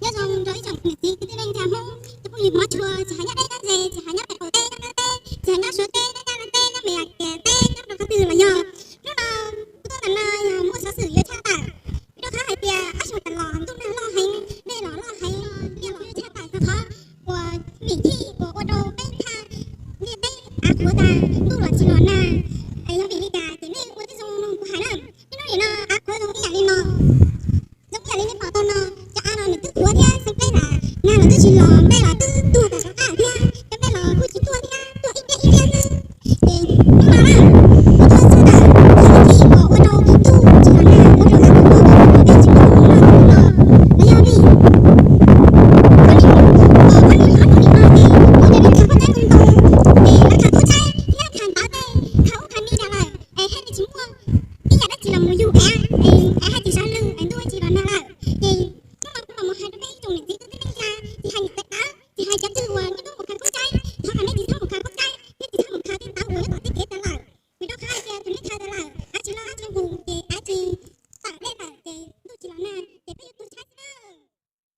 Nyob zoo rau ib tsoom niam txiv kwv tij neej tsa Hmoob, cov phooj ywg Hmoob tshua, tsis hais nyob deb nyob ze, tsis hais nyob pem qaum teb, nyob deb teb, tsis hais nyob Suav teb, nyob Nyab Laj teb, nyob Meskas teb, nyob rau qhov twg los yog. Hnub no kuv tuaj ntawm no yog muaj xov xwm yuav tshaj tawm, rau qhov hais tias ob xyoos tas los ntuj nag loj heev, dej los loj heev, ntiaj los tshaj tawm rau qhov uas vim thij uas ua rau peb thaj ntiaj teb av qhuav tas, ntuj los tsis los nag. Yog vim li cas ces nej ua tib zoo mloog kuv hais na. Niaj hnub nim no av qhuav zoo ib yam li no, zoo ib yam li nej pom tau no. Cov av no nws twb qhuav thiab xeeb pleb lawm, nag los twb tsis los, dej los